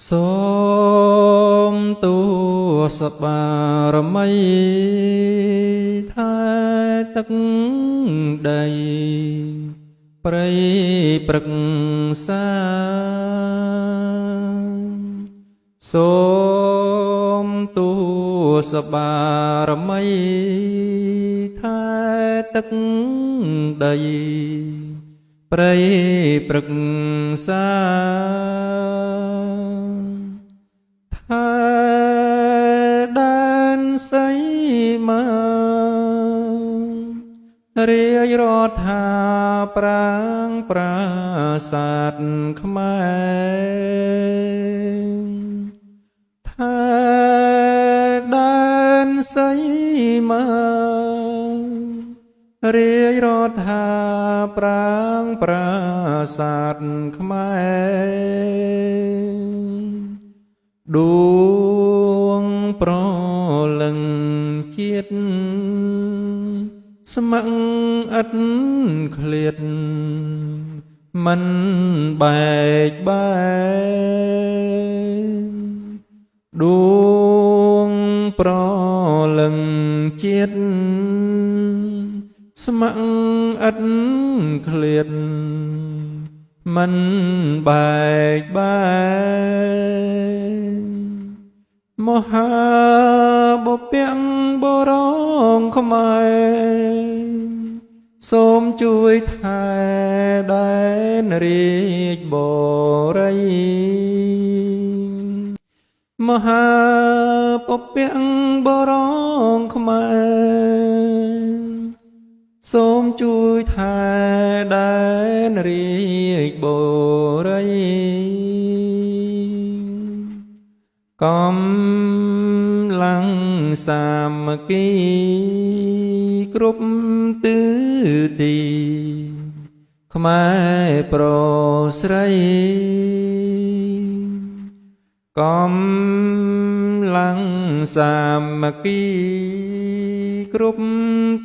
សូមទូសបារមីថែទឹកដីព្រៃព្រឹក្សា សូមទូសបារមីថែទឹកដីព្រៃព្រឹក្សា ថែដែនសីមារាជរដ្ឋាប្រាងប្រាសាទខ្មែរ ថែដែនសីមារាជរដ្ឋាប្រាងប្រាសាទខ្មែរ ដួងប្រលឹងជាតិស្ម័គ្រឥតឃ្លាតមិនបែកបែក ដួងប្រលឹងជាតិស្ម័គ្រឥតឃ្លាតមិនបែកបែក មហាបពាំងបរងខ្មែរ សូមជួយថែដែនរាជបរិយ មហាពពាំងបរងខ្មែរ សូមជួយថែដែនរាជបរិយ កំលាំងសាមគ្គីគ្រប់ទិសទីខ្មែរប្រុសស្រី កំលាំងសាមគ្គីគ្រប់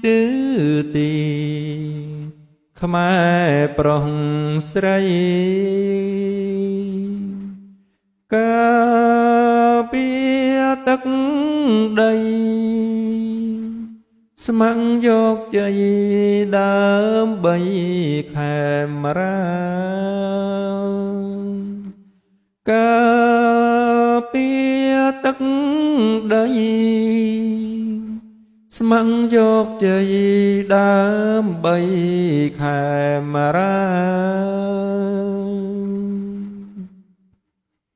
ទិសទីខ្មែរប្រុសស្រី ការពារទឹកដីស្ម័គ្រយកជ័យដើម្បីខេមរា ការពារទឹកដីស្ម័គ្រយកជ័យដើម្បីខេមរា។